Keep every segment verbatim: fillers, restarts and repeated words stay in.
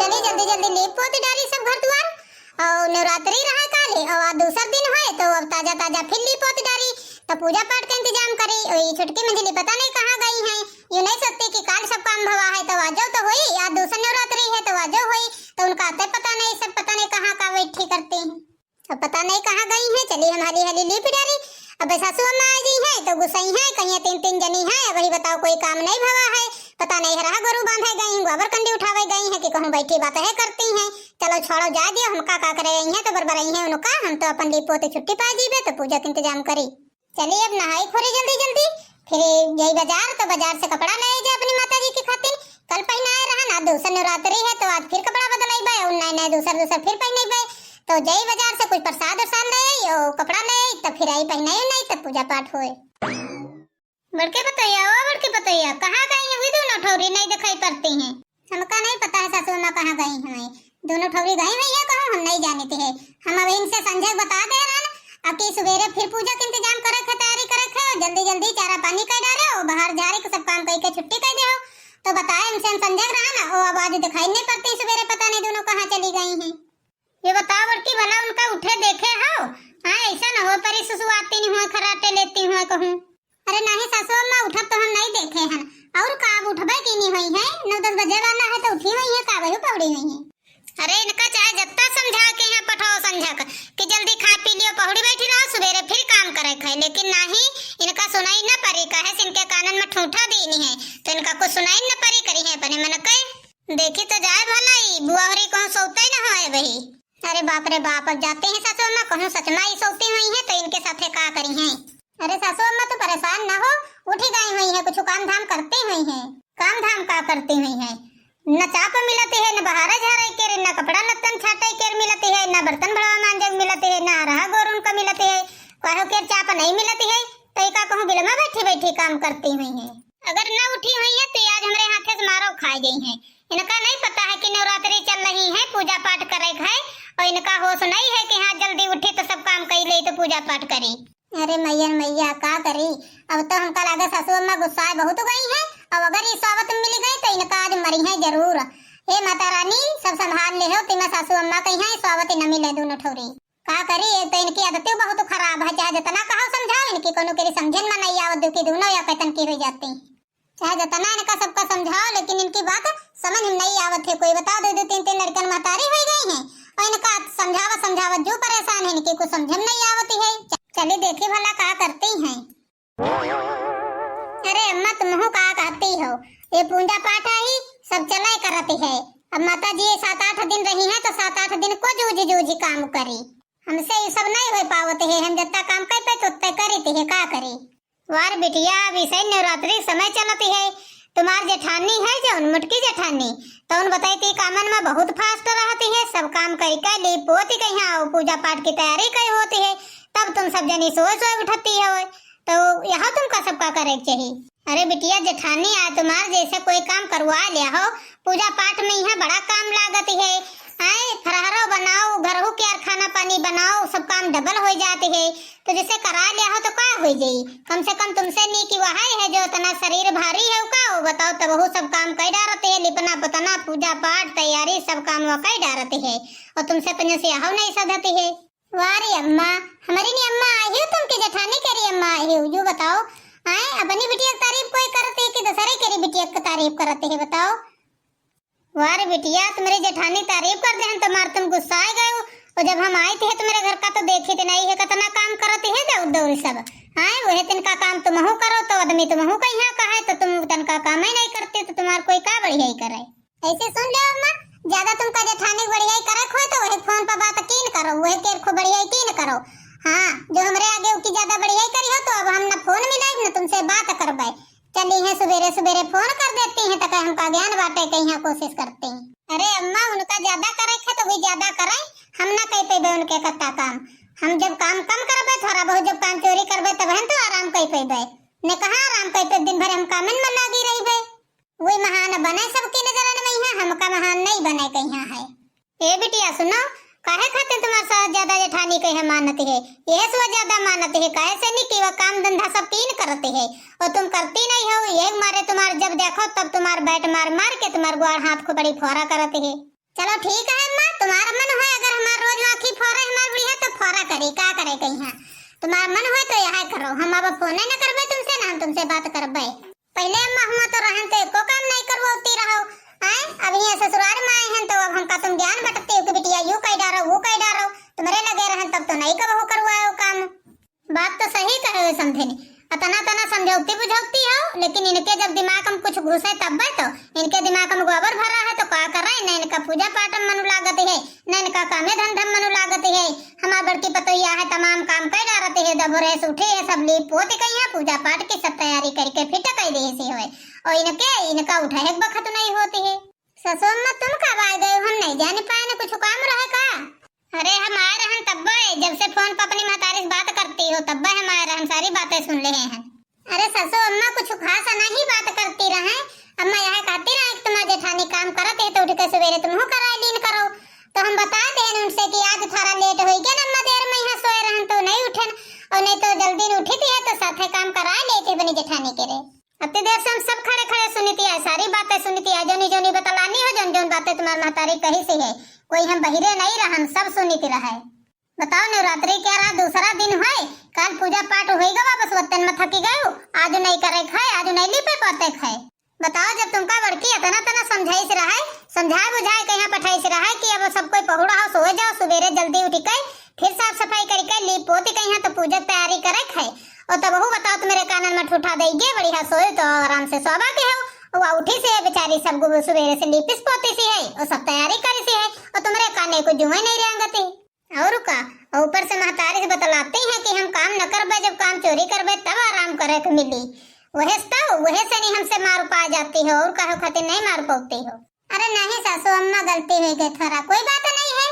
चली जल्दी जल्दी लीप पोत डारी सब घर दुआर। और नवरात्रि रहा काले, और आज दूसर दिन होए, तो अब ताजा ताजा फिर लीप पोत डारी, तो पूजा पाठ का इंतजाम करी। और ये छोटकी मंझली पता नहीं कहाँ गई हैं, ये नहीं सोचती कि काल सब काम भवा है, तो आजो तो होई, आज दूसर नवरात्रि है, तो आजो होई, तो उनका आते पता नहीं, सब पता नहीं कहाँ का बैठी करती हैं। अब पता नहीं कहाँ गई हैं, चली हम हाली हाली लीप डारी। अब सासू अम्मा आ गई हैं, तो गुस्साई हैं, कहिए तीन तीन जनी हैं, अब वही बताओ कोई काम नहीं भवा है, पता नहीं हरहा गोरू बांधे गई हैं, गोबर कंडी उठावे गई हैं कि कहूँ बैठी बात है करती हैं। चलो छोड़ो, जा दियो, हम का का करे गई हैं, तो बरबरई हैं उनका, हम तो अपन लीप पोत छुट्टी पा जीबे, तो पूजा के इंतजाम करी। चली अब नहाई खोरी जल्दी जल्दी, फिर जाई बाजार, तो बाजार से कपड़ा ले आई जा अपनी माता जी के खातिर। कल पहनाए रहन, आज दूसर नवरात्रि है, तो आज फिर कपड़ा बदलइबे और नए नए दूसर दूसर फिर पहनइबे। तो जाई बाजार से कुछ प्रसाद उरसाद ले आई और कपड़ा ले आई, तब फिर आई पहनाई नहीं, तब पूजा पाठ होए। बड़के पतोहिया, ओ बड़के पतोहिया, कहाँ गई हुई दोनों ठौरी, नहीं दिखाई पड़ती हैं? हमका नहीं पता है सासू अम्मा कहाँ गई हैं, दोनों ठौरी गई हुई है कहूँ, हम नहीं जानते हैं। हम अब इनसे संझा क बता दे रहन, अब कि सुबेरे फिर पूजा के इंतजाम करे के, तैयारी करे के, और जल्दी जल्दी चारा पानी कर डारे, और बाहर झारे के सब काम करके छुट्टी कर दे हो, तो बताए इनसे हम संझा क रहन, वो अब आज दिखाई नहीं पड़ती, सुबेरे पता नहीं दोनों कहाँ चली गई हैं। ये बताओ बड़की, भला उनका उठे देखे हो? हाँ, ऐसा न हो परी सुसुआती नहीं हुआ, खराटे लेती हुआ कहूँ। अरे नहीं सासू अम्मा, उठत तो हम नहीं देखे हन। और का, अब उठबे की नहीं हुई है? नौ दस बजे वाला है तो उठी हुई है का, वही पौड़ी हुई है? अरे इनका चाहे जत्ता समझा के यहाँ पठाओ संझक कि जल्दी खा पी लियो, पहुड़ी बैठी रहो, सुबेरे फिर काम करे खाए, लेकिन नहीं, इनका सुनाई न परी, कहे से इनके कानन में ठूठा दीनी है, तो इनका कुछ सुनाई न परी, करी है अपने मन के। देखी तो जाए भला, ई बुआहरी कहूँ सोते न होए वही। अरे बाप रे बाप, अब जाते हैं सासू अम्मा, कहूँ सच में ई सोती हुई हैं तो इनके साथे का करी हैं। अरे सासू अम्मा तो परेशान ना हो, उठी गई हुई हैं, कुछ काम धाम करती हुई हैं। काम धाम का करती हुई हैं? न चाप मिलती है, न बहारे झारे के, न कपड़ा लत्तन छाटे के मिलती है, न बर्तन भड़वा मांजे मिलती है, न अरहा गोरुन का मिलती है, कहो के चाप नहीं मिलती है, तो ई का कहूँ बिलमा बैठी बैठी काम करती हुई हैं। अगर न उठी हुई है तो आज हमरे हाथे से मारो खाए गई हैं। इनका नहीं पता है कि नवरात्रि चल रही है, पूजा पाठ करे के है, और इनका होश नहीं है कि हाँ जल्दी उठी तो सब काम कर ले तो पूजा पाठ करी। अरे मैया रे मैया, का करी? अब तो हमका लागे सासू अम्मा गुस्साए बहुत गई हैं, और अगर ई सोवत मिल गई तो इनका आज मरी है जरूर। हे माता रानी, सब संभाल ले हो, तिमा सासू अम्मा कही हैं, सोवत न मिले दोनों ठौरी। का करी, एक तो इनकी आदतें बहुत खराब है, चाहे जितना कहो समझाओ, इनकी कोनो केरी समझन में नहीं आवत, दुखी दोनों या कैतन की हो जाती। चाहे जितना इनका सबका समझाओ, लेकिन इनकी बात समझ में नहीं आवत है कोई। बताओ, दो दो तीन तीन लड़कन महतारी हो गई हैं, और इनका समझावत समझावत जो परेशान है, इनकी कुछ समझ में नहीं आवत है। च-, चली देखी भला का करती हैं। अरे अम्मा, तुमहू का कहती हो, ये पूजा पाठ ही सब चले करती है। अब माता जी ये सात आठ दिन रही हैं, तो सात आठ दिन को जूझ जूझ काम करी। हमसे ये सब नहीं हो पावत है, हम जितना काम कर पे तो उतने करी थी, का करी? वार बिटिया, अब इसे नवरात्रि के समय चलत है, तुम्हार जेठानी है जौन मोटकी जेठानी, तौन बताई थी कामन में बहुत fast रहती है, सब काम कई के लीप पोती के यहाँ पूजा पाठ की तैयारी कई होती है, तब तुम सब जनी सोए सोए उठती हो, तो यहाँ तुमका सबका करे के चाहिए। अरे बिटिया जेठानी, आए तुम्हार जैसे कोई काम करवा लिया हो, पूजा पाठ में यहाँ बड़ा काम लागत है, आए फरहरो बनाओ, घरहू के यार खाना पानी बनाओ, सब काम double हो जात है, तो जैसे करा लिया हो तो का हो जाई? कम से कम तुमसे नीक वही है जो इतना शरीर भारी है का, वो बताओ, तब वो सब काम कर डारत है, लिपना पोतना, पूजा पाठ, तैयारी, सब काम वो कर डारत है, और तुमसे तो जैसे यहो नहीं सधत है। वाह रे अम्मा, हमारी नी अम्मा आई हो, तुमके जेठानी केरी अम्मा आई हो, जो बताओ, आए अपनी बिटिया की तारीफ कोई करते है कि दूसरे केरी बिटिया की तारीफ करते है, बताओ? वाह रे बिटिया, तुम्हारी जेठानी तारीफ कर देहन, तुम्हार तुम गुस्सा आ गए हो। और जब हम आई थे तुम्हारे घर का तो देखी थे नहीं है कितना काम करती है दौड़ दौड़ सब। हाँ, वही तिनका काम तुमहू करो तो आदमी तुमहू कहिया कहे तो तुम तनका काम ही नहीं करते तो तुम्हार कोई का बढ़िया ही करे। ऐसे सुन ले अम्मा, ज्यादा तुमका जेठानी बढ़िया ही करे खोए तो वही फोन पर बात कीन करो, वही केर खूब बढ़िया ही कीन करो। हाँ, जो हमरे आगे उकी ज्यादा बढ़िया ही करी हो तो अब हम न फोन मिलाइब न तुमसे बात करबे। चली हैं सुबेरे सुबेरे फोन कर देती हैं, तक हमका ज्ञान बाटे कहीं कोशिश करती हैं। अरे अम्मा, उनका ज्यादा करे खे तो वी ज्यादा करे, हम ना कई पेबे उनके कत्ता काम। हम जब काम कम करबे, थोड़ा बहुत जब काम चोरी करबे, तब हम तो आराम कई पेबे। ने कहाँ आराम कई पेबे, दिन भर हम कामन में लागी रहिबे। वी महान बने सबकी नजरन में यहाँ, हमका महान नहीं बने कहीं है। ए बिटिया सुनो, काहे खातिर तुम्हार सास ज्यादा जेठानी कहे मानत है? यह सो ज्यादा मानत है, काहे से नहीं कि वह काम धंधा सब कीन करत है और तुम करती नहीं हो, यही मारे तुम्हार जब देखो तब तुम्हार बैठ मार मार के तुम्हार ग्वाड़ हाथ को बड़ी फोरा करत है। चलो ठीक है अम्मा, तुम्हारा मन होय, अगर हमार रोज आँखी फोरे हमार बुढ़िया तो फोरा करी, का करे कहिया। तुम्हारा मन होय तो यह करो, हम अब फोन न करबे तुमसे, ना हम तुमसे बात करबे। पहले अम्मा हुआ तो रहन तो एको काम नहीं करवाती रहो, आए? अब यहाँ ससुराल में आए हैं तो अब हमका तुम ज्ञान बटते हो कि बिटिया यू कह डारो, वो कह डारो, तुम्हारे लगे रहन तब तो नहीं कबहू करवाओ काम। बात तो सही कहे हो समझे नहीं, अतना तना समझौती बुझौती हो, लेकिन इनके जब दिमाग में कुछ घुसे तब तो इनके दिमाग में गोबर भरा है तो का करे, न इनका पूजा पाठ में मनु लागत है, न इनका कामे धंधा में मनु लागत है। हमार बड़की पतोहिया है, तमाम काम कर डारत है, दबोरे से उठे है, सब लीप पोत के यहाँ पूजा पाठ की सब तैयारी करके फिट कर दे से होए, और इनके, इनका उठे एक बखत नहीं होती है। ससु अम्मा, तुम कब आ गए हो? हम नहीं जान पाए, न कुछ काम रहे का? अरे, हम आए रहन तब्बे, जब से फोन पर अपनी महतारी से बात करती हो, तब्बे हम आए रहन, सारी बातें सुन ले हैं। अरे ससु अम्मा, कुछ खास नहीं बात करती रहे। अम्मा यह कहती रहे कि तुम्हार जेठानी काम करत है, तो उठ के सवेरे तुमहू कराए लीन करो। तो हम बता देन उनसे कि आज थोड़ा लेट होई गया ना, अम्मा देर में यहाँ सोए रहन तो नहीं उठन, और नहीं तो जल्दी उठित है तो साथे काम कराए लेते अपनी जेठानी के रे। अति देर से हम सब खड़े खड़े सुनित आए, सारी बातें सुनित आए, जोनी जोनी बतलानी हो, जोन जोन बातें तुम्हार महतारी कही से है, कोई हम बहिरे नहीं रहन, सब सुनित रहे। बताओ, नवरात्रि के रहा दूसरा दिन है, काल पूजा पाठ होई गवा, बस वतन में थकी गयो, आज नहीं करे खाए, आज नहीं लिपे पाते खाए। बताओ, जब तुमका बड़की अतना तना समझाई से रहे, समझाए बुझाए कहीं पठाई से रहे कि अब सब कोई पहुड़ा हो, सोए जाओ, सवेरे जल्दी उठ के फिर साफ सफाई करके लीप पोत के यहाँ तो पूजा तैयारी करे खाए, और तब वो बताओ, तुम्हारे कानन में ठूठा देइगे, बढ़िया सोए तो आराम से सोवा के हो। वह उठी से है बेचारी, सब गो सवेरे से लीपिस पोती सी है, और सब तैयारी करी सी है, और तुम्हारे काने को जुए नहीं रेंगती। और का, और ऊपर से महतारी से बतलाती हैं कि हम काम न करबे, जब काम चोरी करबे तब आराम करे के मिली। वहे से तो, वहे से नहीं हमसे मार पा जाती हो, और काहे खातिर नहीं मार पाती हो। अरे नहीं सासू अम्मा, गलती हो गई थोड़ा, कोई बात नहीं है।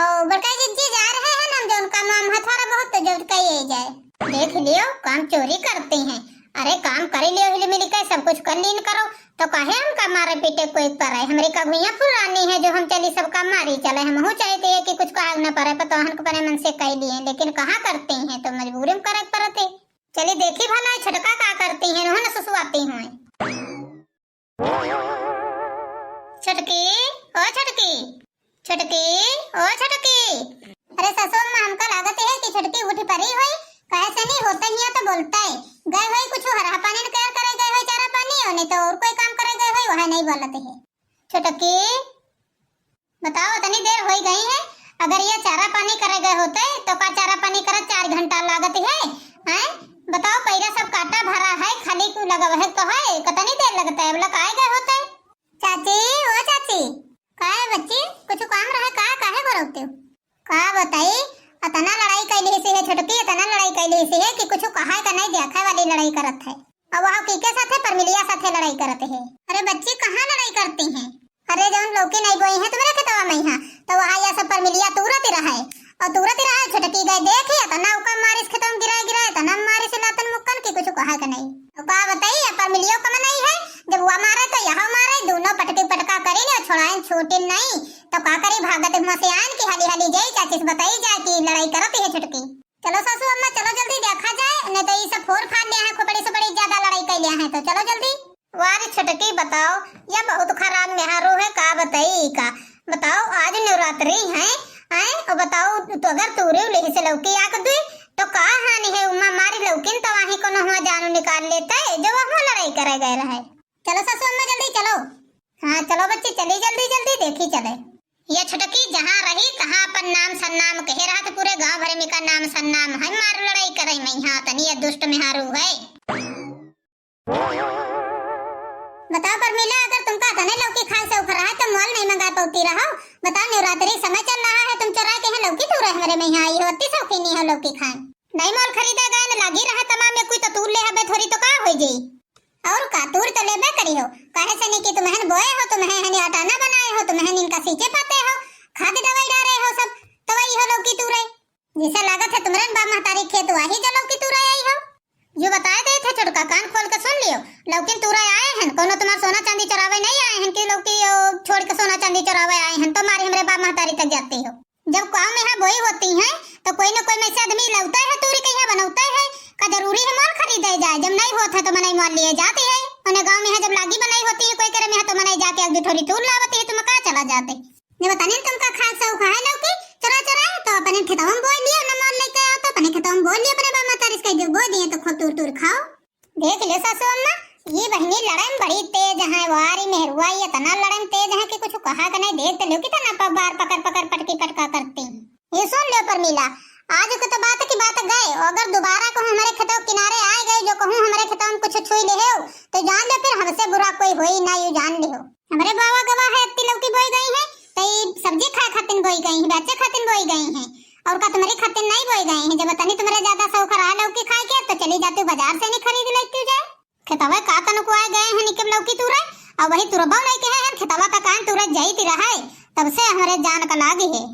और बड़का जिज्जी जा रहे हैं ना, हम जो उनका माम है थोड़ा बहुत तो जरूर कहिए जाए। देख लियो, काम चोरी करती हैं। अरे काम कर लियो, हिल मिल के सब कुछ कर लीन करो, तो काहे हमका मारे पीटे कोई परे? हमरे का भुइयां फुलानी है जो हम चली सबका मारी चले। हमहू चाहते हैं कि कुछ कहा न परे, पतोहन के परे मन से कह लिए, लेकिन कहाँ करती हैं, तो मजबूरी में करे पड़ते। चली देखी भला छोटका का करती हैं, उन्होंने सुसुआती हुए। छोटकी, ओ छोटकी, छोटकी, ओ छोटकी। अरे ससु अम्मा, हमका लागत है कि छोटकी उठ परी होई, कहे से नहीं होते हिया तो बोलते। गए होई कुछ हरहा पानी न करे, करे गए होई चारा पानी, और नहीं तो और कोई काम करे गए होई, वह नहीं बोलत है। छोटकी, बताओ, इतनी देर होई गई है, अगर ये चारा पानी करे गए होते तो का चारा पानी करत चार घंटा लागत है, हैं? बताओ, पैरा सब काटा भरा है, खाली क्यों लगा है तो है, कितनी देर लगता है, बोला काहे गए होते? चाची, ओ चाची। काहे बच्ची, कुछ काम रहे का, काहे घरौते हो? का बताई, अतना लड़ाई कैली से है छोटकी, अतना लड़ाई कैली से है कि कुछ कहाए का नहीं, देखा वाली लड़ाई करत है। अब वह कीके साथे, परमिलिया साथे लड़ाई करत है। अरे बच्ची, कहाँ लड़ाई करती हैं? अरे जौन लौकी नहीं बोई है तुम्हारे खेतवा में यहाँ, तो वहाँ यह सब परमिलिया तूरत ही रहे, और तूरत ही रहे, छोटकी गए देखी, अतना ओका मारिस खेतवा में गिराए गिराए, अतना मारिस लातन मुक्कन की कुछ कहा के नहीं। तो का बताई, ये परमिलियो कम नहीं है, जब वह मारे तो यह मारे, दोनों पटकी पटका करी ने, छोड़ाए छूटिन नहीं, तो का करी, भागत हुआ से आयन की हाली हाली जाई, चाची से बताई जाए कि लड़ाई करत है छोटकी। चलो सासू अम्मा, चलो जल्दी देखा जाए, नहीं तो ये सब फोर फाड़ लिया है, खोपड़ी से बड़ी ज्यादा लड़ाई कर लिया है, तो चलो जल्दी। वाह रे छोटकी, बताओ, यह बहुत खराब मेहरू है, का बताई का? बताओ, आज नवरात्रि है, हैं? और बताओ, तो अगर तूरे उले से लौकी आक दुई, तो का हानि है? उमा मारी लौकिन तो वहीं कोनो हुआ जानू निकाल लेते, जो वहाँ लड़ाई करे गए रहे। चलो सासू अम्मा, जल्दी चलो। हाँ, चलो बच्ची, चली जल्दी जल्दी, देखी चले। ये छोटकी जहाँ रही, तहाँ अपन नाम सन्नाम कहे रहत, पूरे गांव भर में का नाम सन्नाम है, मार लड़ाई करे में यहाँ तनी ये दुष्ट मेहरू है। बताओ परमिला, अगर तुमका अतने लौकी खाए से उखरा है तो मोल नहीं मंगा पौती रहो। बताओ, नवरात्रि समय चल रहा है, तुम चोराए के यहाँ लौकी तूरे हमरे में यहाँ आई हो, अति शौकीनी हो लौकी खाए। नहीं मोल खरीदे गए न लागी रहे तमाम में कोई तो तूर ले हबे थोड़ी तो का हो जाई। और का, तूर तो लेबे करी हो, काहे से नहीं कि तुम्हें बोए हो, तुम्हें हनी आटाना बनाए हो, तुम्हें इनका सींचे पाते हो, खाद दवाई डारे हो सब, तो वही हो लौकी तूरे। जैसे लागत है तुम्हरे बाप महतारी खेत वाही जो लौकी तूरे आई हो। जो बताए दे थे छोटका, कान खोल के सुन लियो, लौकिन तूरे आए हैं, कोनो तुम्हार सोना चांदी चोरावे नहीं आए हैं कि लौकी, ओ, छोड़ के सोना चांदी चोरावे आए हैं, तो मारी हमरे बाप महतारी तक जाती हो। जब गाँव में यहाँ बोई होती हैं, तो कोई न कोई में से आदमी लौटे है, तूरी के यहाँ बनौते है, का जरूरी है मोल खरीदे जाए? जब नहीं होत है तो मनई मोल लिए जाती है। उन्हें गाँव में यहाँ जब लागी बनाई होती है कोई करे में यहाँ, तो मनई जाके अगली थोड़ी तूर लावती है, तुम का चला जाते। जब तनी तुमका खाए शौक है लौकी चुरा चुरा, तो अपने खेतवा में बोई लियो, ना मोल लेके आओ, तो अपने खेतवा में बोई लियो, अपने बाप महतारी से कह दियो, बोई दिए तो खूब तूर तूर खाओ। देख लियो सासू अम्मा, ये बहिनी लड़ाई में बड़ी तेज है, वारी मेहरुआ ये इतना लड़ाई में तेज है कि कुछ कहा के नहीं। देख तो लियो कितना प-, बार पकड़ पकड़ पटकी पटका करती हैं। ये सुन लियो परमीला, आज के तो बात की बात गए, अगर दोबारा कहूँ हमरे खेतवा किनारे आए गए, जो कहूँ हमरे खेतवा में कुछ छुई ले हो, तो जान ले फिर हमसे बुरा कोई होई ना, यू जान लियो। हमरे बाबा गवाह है, इतनी लौकी बोई गई है, तो ये सब्जी खाए खातिन बोई गई है, बेचे खातिन बोई गई है, और का तुम्हारी खातिन नहीं बोई गई है। जब तनी तुम्हारे ज्यादा शौक रहा लौकी खाए के, तो चली जाती बाजार से नहीं खरीद लेती जाए। खेतवे का तनको आए गए हैं निकब लौकी तूरे, और वही तुरबा नहीं कहे हैं, खेतवा का कान तूरे जाई ती रहा है, तब से हमरे जान का लागी है।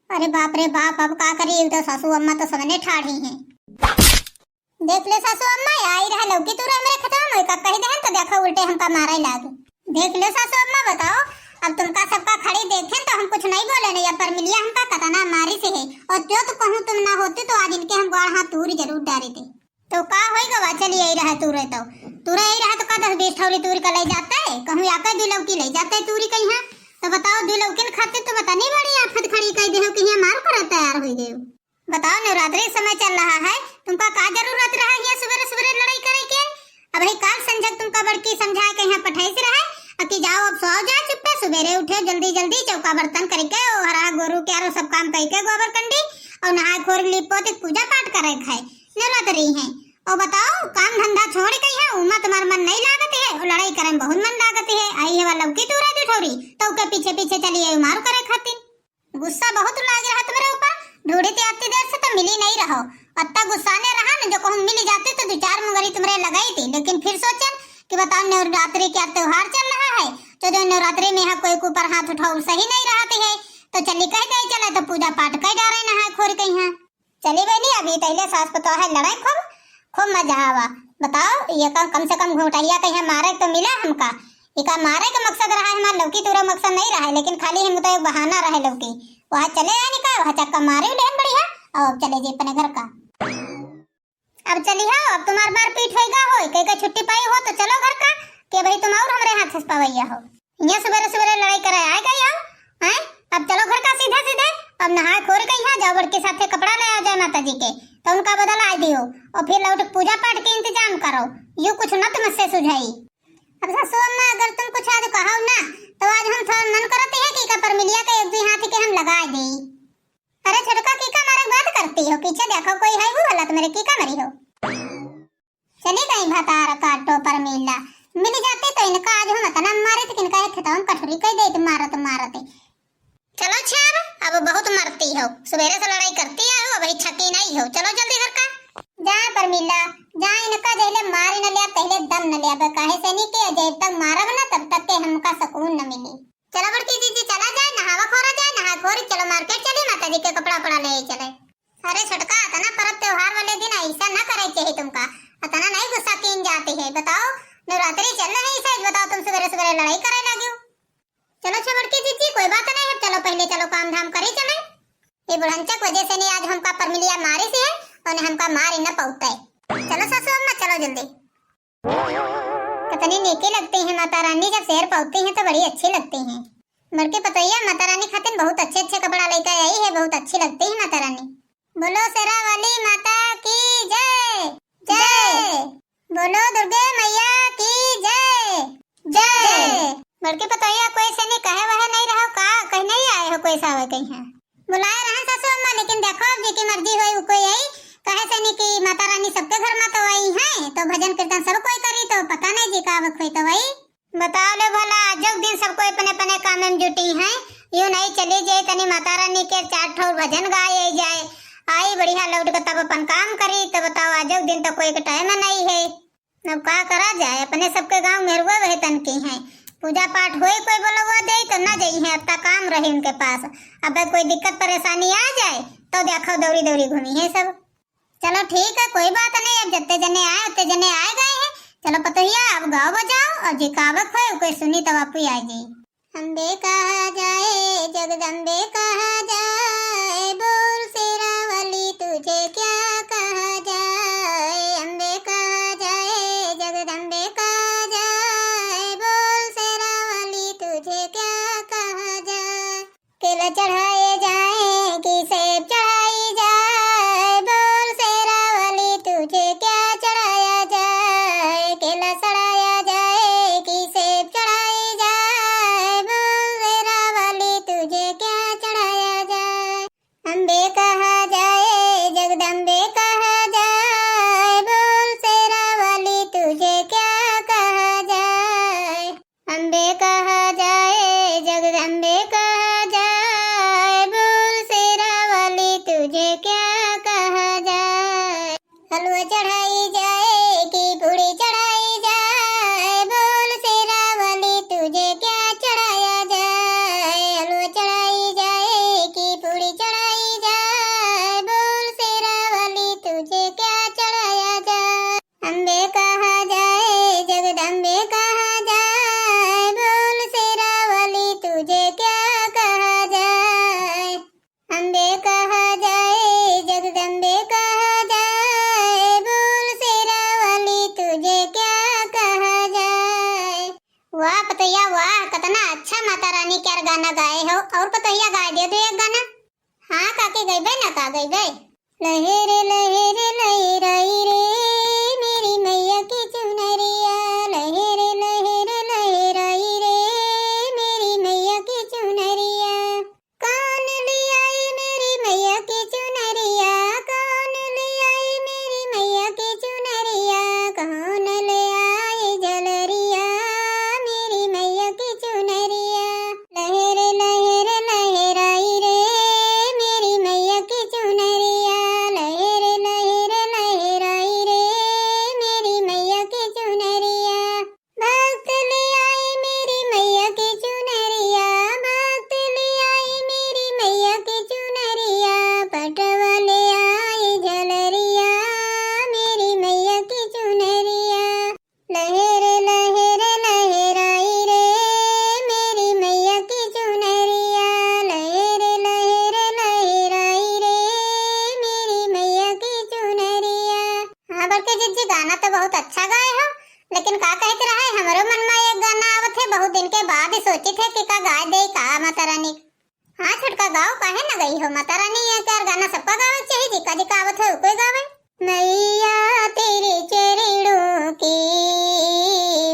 अरे बाप रे बाप, अब का करी, तो सासू अम्मा तो सबने ठाढ़ी हैं। देख ले सासू अम्मा, आई रहा लौकी तूरे हमरे खेतवा में, का कह देहन तो देखो उल्टे हमका मारे लागे। देख ले सासू अम्मा, बताओ, अब तुमका सबका खड़ी देखें तो हम कुछ नहीं बोले नहीं, अब परमिलिया हमका कतना मारी से है, और जो तो कहूँ तुम ना होती तो आज इनके हम गोड़ हाथ तूर जरूर डारी थे। तो का होई गवा, चली आई रहा तूरे तो, तूरे आई रहा तो का दस बीस ठौरी तूर का ले जाते, कहूँ या के दुई लौकी ले जाते तूरी कहीं। तो बताओ, दुई लौकिन खातिर तुम इतनी बड़ी आफत खड़ी कर दे हो कि यहाँ मार कर तैयार हो गए। बताओ, नवरात्रि समय चल रहा है, तुमका का जरूरत रहा है सुबेरे सुबेरे लड़ाई करे के? अबही काल संझक तुमका बड़की समझा के यहाँ पठाई से रहे, अ कि जाओ अब सो जाओ चुप्पे, सुबेरे उठे जल्दी जल्दी, चौका बर्तन करके, ओ हरा गोरू के आरो सब काम करके, गोबर कंडी और नहाए खोर लीप पोत के पूजा पाठ करे खाए, नवरात्रि है। और बताओ, काम धंधा छोड़ के यहाँ उमा तुम्हार मन नहीं लागत है, और लड़ाई करे में बहुत मन लागत है। आई है वाला लौकी तूरे दुई ठौरी, तो के पीछे पीछे चली आई मार करे खातिर। गुस्सा बहुत लाग रहा तुम्हारे ऊपर, ढूंढी थी अत्ती देर से तो मिली नहीं रहो। अत्ता गुस्सा ने रहा न, जो कहूँ मिली जाती तो दुई चार मुंगरी तुम्हारे लगाई थी, लेकिन फिर सोचन कि बताओ नवरात्रि का त्योहार चल रहा है, तो जो नवरात्रि में यहाँ कोई के ऊपर हाथ उठाओ सही नहीं रहती है, तो चली कह दे चले तो पूजा पाठ कर डारे नहाए खोर के यहाँ। चली बहनी, अभी तहिले सास पतोह है लड़ाई खूब, खूब मजा आवा। बताओ, ये कम, कम से कम घूंटहिया कहीं मारे तो मिला हमका। इका मारे का मकसद रहा है, हमार लौकी तूरे मकसद नहीं रहा है, लेकिन खाली हम तो एक बहाना रहे लौकी। वहाँ चले आए निका, वहाँ चक्का मारे लेहन बढ़िया, और अब चले जी अपने घर का। अब चली हो, अब तुम्हार मारपीट होइगा हो, कई का छुट्टी पाई हो तो चलो घर का, के भाई तुम और हमरे हाथ से पवैया हो। यहाँ सुबेरे सुबेरे लड़ाई करे आ गई हो, हैं? अब चलो घर का सीधे सीधे, अब नहाए खोर के यहाँ जाओ, बड़की साथे कपड़ा ले आ जाए माता जी के, तो उनका बदल आ दियो, और फिर लौट के पूजा पाठ के इंतजाम करो। यू कुछ न तुमसे सुझाई। अब सासू अम्मा, अगर तुम कुछ आज कहो ना, तो आज हम थोड़ा मन करती है कि का परमिलिया के एक दुई हाथ के हम लगा देई। अरे छोटका, की का मारे बात करती हो? पीछे देखो, कोई है वो वाला तुम्हारे, की का मरी हो? चली गई भतार काटो परमिला, मिल जाती तो इनका आज हम इतना मारे थे कि इनका एक खेतवा में कठोरी कह देते मारत मारत। चलो छेब, अब बहुत मरती हो, सुबेरे से लड़ाई करती आए हो, अबही छकी नहीं हो, चलो जल्दी घर का। जा परमिला, जा, इनका जहले मार न लिया, तहले दम न लिया, बे काहे से नहीं के जब तक मारब ना तब तक के हमका सुकून न मिली। चलो बड़की जीजी, चला जाए, नहावा खोरा जाए, नहा खोर चलो मार्केट चली, माता जी के कपड़ा उपड़ा ले आई चले। अरे छोटका, इतना परब त्योहार वाले दिन ऐसा न करे चाहिए तुमका, इतना नहीं गुस्सा कीन जाती है। बताओ, नवरात्रि चल रही है, बताओ तुम सुबेरे सुबेरे लड़ाई करे लगी हो। चलो अच्छा बड़की जीजी, कोई बात नहीं, अब चलो पहले चलो काम धाम करी चले। ये बुढ़ंचा के वजह से नहीं आज हमका परमिलिया मारी सी है, और हमका मारी न पौते। चलो सासू अम्मा, चलो जल्दी। कितनी नीकी लगती हैं माता रानी, जब शेर पौती हैं तो बड़ी अच्छी लगती हैं। बड़की पतोहिया माता रानी खातिर बहुत अच्छे अच्छे कपड़ा लेकर आई है, बहुत अच्छी लगती है माता रानी। बोलो शेरा वाली माता की जय। जय। बोलो दुर्गे मैया की जय। जय। बड़की पतोहिया कोई से नहीं कहे वहे नहीं रहो का, कहीं नहीं आए हो कोई सावे कहीं है। बुलाए रहन सासू अम्मा, लेकिन देखो अब जी की मर्जी होई उ कोई आई, कहे से नहीं कि माता रानी सबके घर में तो आई हैं, तो भजन कीर्तन सब कोई करी, तो पता नहीं जी का आवक होई तो आई। बताओ ले भला, आजो के दिन सब कोई अपने अपने काम में जुटी हैं, यूं नहीं चली जाए तनी माता रानी के चार ठौर भजन गाए जाए, आई बढ़िया लौट के तब अपन काम करी। तो बताओ, आजो के दिन तो कोई के टाइम नहीं है। अब का करा जाए, अपने सबके गांव मेहरुआ वहे तन की हैं। पूजा पाठ होए, कोई बोलवा दे तो ना जई हैं, अब तक काम रहे उनके पास। अब कोई दिक्कत परेशानी आ जाए तो देखो दौरी दौरी घूमी है सब। चलो ठीक है, कोई बात नहीं, अब जितने जने आए उतने जने आए गए हैं। चलो पतोहिया, अब गाओ बजाओ और जे कावक होए कोई सुनी तो वापी आ जाए। अम्बे कहा जाए, जगदम्बे कहा जाए, बोल शेरा वाली तुझे क्या कहा जाए। अम्बे कहा जाए, जगदम्बे कहा जाए, बोल शेरा वाली तुझे क्या कहा जाए। केला चढ़ाए जाए कि सेब चढ़ाई जाए, बोल शेरा वाली तुझे क्या चढ़ाया जाए। केला चढ़ाया जाए कि सेब चढ़ाई जाए, बोल शेरा वाली तुझे क्या चढ़ाया जाए। अम्बे कहा जाए, जगदम्बे कहा जाए, बोल शेरा वाली तुझे क्या कहा जाए। अम्बे कहा जाए, जगदम्बे कहा जाए, बोल शेरा वाली तुझे क्या कहा जाए। हलवा चढ़ाई जाए कि पूड़ी चढ़ाई जाए, बोल शेरा वाली तुझे क्या चढ़ाया जाए। हलवा चढ़ाई जाए कि पूड़ी चढ़ाई जाए, बोल शेरा वाली तुझे क्या चढ़ाया जाए। अम्बे कहा जाए, जगदम्बे कहा जाए, बोल शेरा वाली तुझे क्या कहा जाए। अम्बे कहा जाए, जगदम्बे कहा जाए, बोल शेरा वाली तुझे क्या कहा जाए। वाह पतोहिया वाह, कितना अच्छा माता रानी के यार गाना गाए हो। और पतोहिया गाए दे दो एक गाना। हाँ काकी, गइबे ना का गइबे? लहेरे लहेरे लहेराई रे, मेरी मैया की चुनरिया। लहेरे लहेरे लहेराई रे, मेरी मैया की चुनरिया। कौन ले आई मेरी मैया की चुनरिया? कौन ले आई मेरी मैया की चुनरिया? कौन ले आई झलरिया, मेरी मैया की चुनरिया? लहेरे लहेरे लहेराई रे, मेरी मैया की चुनरिया। लहेरे लहेरे लहेराई रे, मेरी मैया की चुनरिया। भक्त ले आई मेरी मैया की चुनरिया, भक्त ले आई मेरी मैया की चुनरिया। पटवा ले आई झलरिया, मेरी मैया की चुनरिया। लहेरे लहेरे लहेराई रे, मेरी मैया की चुनरिया। लहेरे लहेरे लहेराई रे, मेरी मैया की चुनरिया। हाँ बड़के जिज्जी, गाना तो बहुत अच्छा गाए हो, लेकिन का कहे के रहा है, हमरो मन में एक गाना आवत है, बहुत दिन के बाद ही सोचित है कि का गाए दे का माता रानी। हाँ छोटका, गाओ, काहे न गई हो? माता रानी ये प्यार गाना सबका गावे के चाहिए, जिका जिका आवत है उको गावे। मैया तेरे चरणों की,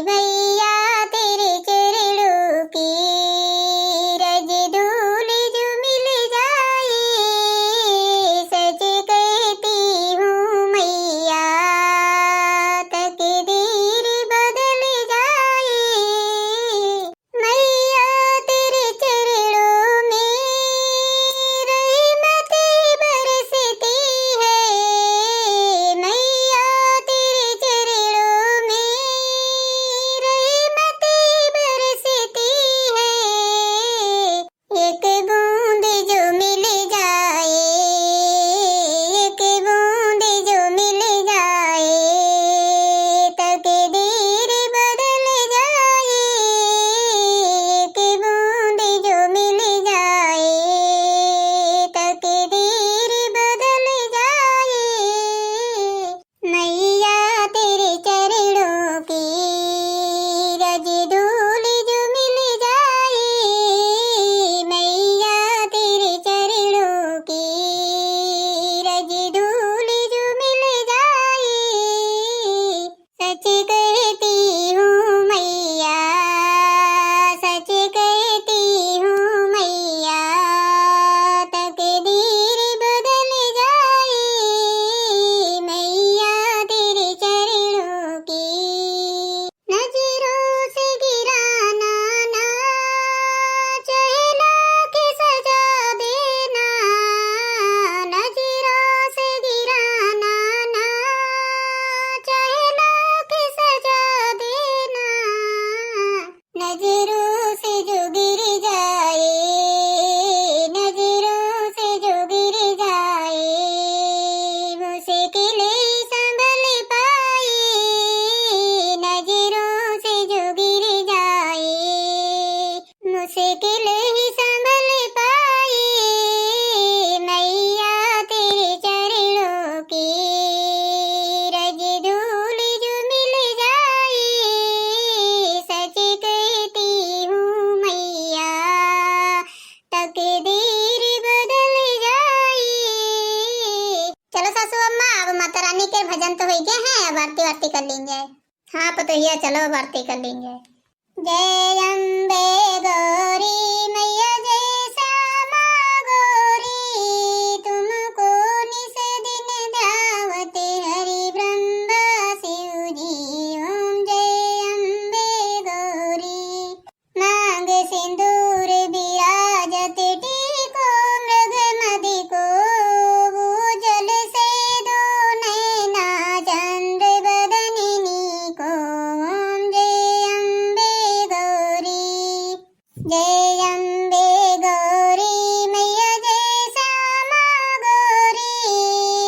मैया तेरे चरणों की रज धूल जो मिल जाए, सच कहती हूँ मैया, तकदीर बदल जाए। मैया तेरे चरणों में रहमतें बरसती है, मैया तेरे चरणों में तो होइ गया है, अब आरती वारती कर लीन जाए। हाँ पतोहिया, चलो अब आरती कर लीन जाए। जय अम्बे गौरी मैया, जय श्यामा गौरी, तुमको निस दिन ध्यावत हरि ब्रह्मा शिव जी। ओम जय अम्बे गौरी। मांग सिंदूर बिराजत टीको, मृग मद को उज्जल से दो नैना, चंद्र बदन नीको। ओम जय अम्बे गौरी। जय अम्बे गौरी मैया, जय श्यामा गौरी,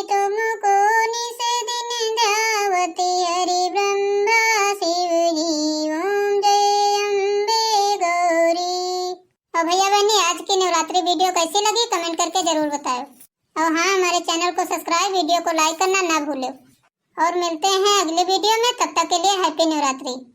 तुमको निस दिन ध्यावत हरि ब्रह्मा शिव जी। ओम जय अम्बे गौरी। और भैया बहनी, आज की नवरात्रि video कैसी लगी, comment करके जरूर बताओ। और हाँ, हमारे channel को subscribe, video को like करना ना भूलो। और मिलते हैं अगले video में, तब तक के लिए happy नवरात्रि।